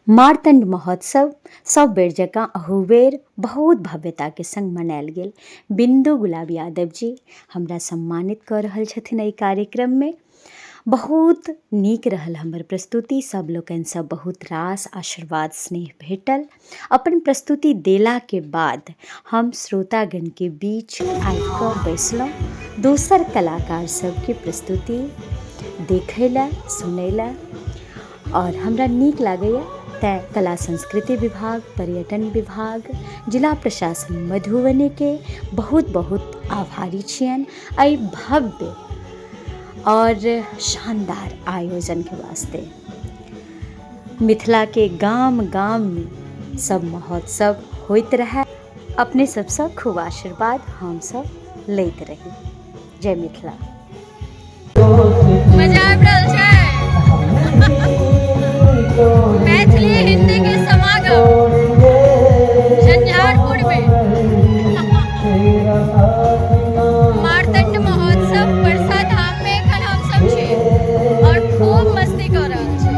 मार्तण्ड महोत्सव सब बेर जकाँ अहू बेर बहुत भव्यताके सङ्ग मनायल गेल। बिन्दु गुलाब यादव जी हमरा सम्मानित कऽ रहल छथिन एहि कार्यक्रममे। बहुत नीक रहल हमर प्रस्तुति, सब लोकनिसँ बहुत रास आशीर्वाद स्नेह भेटल। अपन प्रस्तुति देलाके बाद हम श्रोतागणके बीच आबिकऽ बैसलहुँ दोसर कलाकार सबके प्रस्तुति देखै लए, सुनै लए आओर हमरा नीक लागैए। तैँ कला संस्कृति विभाग, पर्यटन विभाग, जिला प्रशासन मधुबनीके बहुत बहुत आभारी छियनि एहि भव्य आओर शानदार आयोजनके वास्ते। मिथिलाके गाम गाममे सब महोत्सव होइत रहए। अपने सबसँ खूब आशीर्वाद हमसब लैत रही। जय मिथिला। मजा आबि रहल छै। मैथिली हिंदी के समागम झंझारपुर में मार्तंड महोत्सव परसा धाम में एखन हम सब छी और खूब मस्ती कऽ रहल छी।